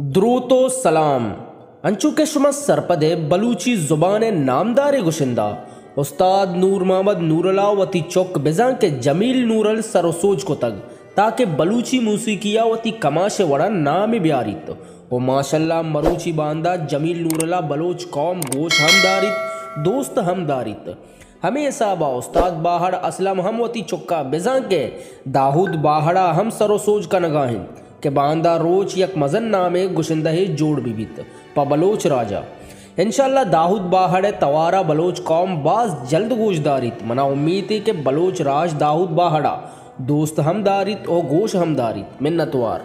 دروت و سلام۔ انچو کہ شما سرپد ئے، بلوچی زبان ءِ نامداریں گشندہ استاد نور محمد نورل ءَ وتی چک بزاں کہ جمیل نورل سر و سوج کتگ تاکہ بلوچی موسیقی ءَ وتی کماش ءِ وڑا نامے بیاریت و ماشاءاللہ مروچی باندا جمیل نورل ءَ بلوچ قوم گوش ہم داریت، دوست ہم داریت۔ ہمے حساب ءَ استاد باہڑ اسلم ہم وتی چکا بزاں کہ داہود باہڑ ءَ ہم سر و سوج کنگا انت کہ باندا روچ یک مزن نامے گشندہے جوڑ بہ بیت پہ بلوچ راج ءَ۔ انشاءاللہ داہود باہڑ ءِ توار ءَ بلوچ قوم باز جلد گوش داریت۔ منا امیتے کہ بلوچ راج داہود باہڑ ءَ دوست ہم داریت و گوش ہم داریت۔ منتوار۔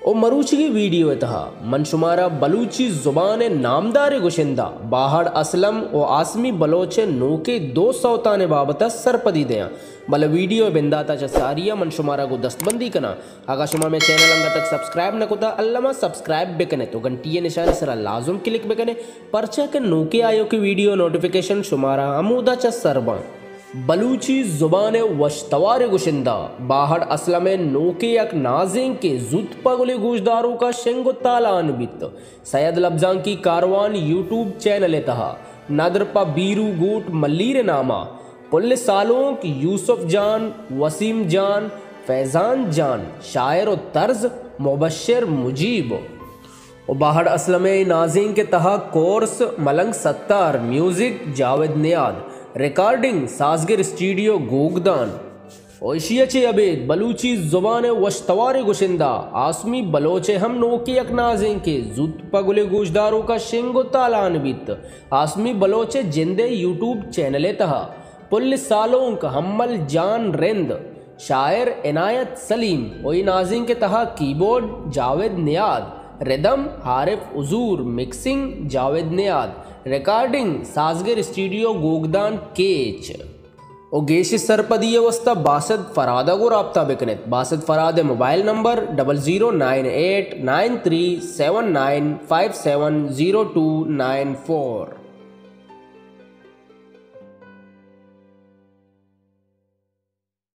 و مروچیگیں ویڈیو ءِ تہا من شمارا بلوچی زبان ءِ نامداریں گشندہ باہڑ اسلم و آسمی بلوچ ءِ نوکیں دو سوتانی بابت ءَ سرپدی دیاں، بلے ویڈیو ءِ بندات ءَ چہ ساری ءَ من شمارا گوں دستبندی کناں۔ اگاں شما مئے چینل انگت تک سبسکرائب نہ کتا، الما سبسکرائب بکن ات و گھنٹی ءِ نشان ءِ سرا لازم کلک بکن ات، پرچا کہ نوکیں آیوکیں ویڈیو نوٹیفیکیشن شمارا ہمودا چہ سر باں۔ بلوچی زبان ءِ وش تواریں گشندہ باہڑ اسلم ءِ نوکیں یک نازینکے زوت پہ گلیں گوشداروکاں شنگ و تالان بیت۔ سید لبزانکی کاروان یوٹیوب چینل ءِ تہا ندر پہ بیرو گوٹ ملیر ءِ ناما پل سالونک یوسف جان، وسیم جان، فیضان جان، شاعر و طرز مبشر مجیب۔ و باہڑ اسلم ءِ نازینک ءِ تہا کورس ملنگ ستار، میوزک جاوید نیاد، ریکارڈنگ سازگر اسٹوڈیو گوگدان۔ و ایشی ءَ چہ ابید بلوچی زبان ءِ وش تواریں گشندہ آسمی بلوچ ءِ ہم نوکیں یک نازینکے زوت پہ گلیں گوشداروکاں شنگ و تالان بیت۔ آسمی بلوچ ءِ جند ءِ یوٹیوب چینل ءِ تہا پل سالونک حمل جان رند، شاعر عنایت سلیم و اے نازینک ءِ تہا کیبورڈ جاوید نیاد، ردم عارف حضور، مکسنگ جاوید نیاد، ریکارڈنگ سازگر اسٹوڈیو گوگدان کیچ۔ و گیش سرپدی ءِ واسطہ باسط فراد ءَ گوں رابطہ بکن ات۔ باسط فراد ءِ mobile number double zero nine eight nine three seven nine five seven zero two nine four.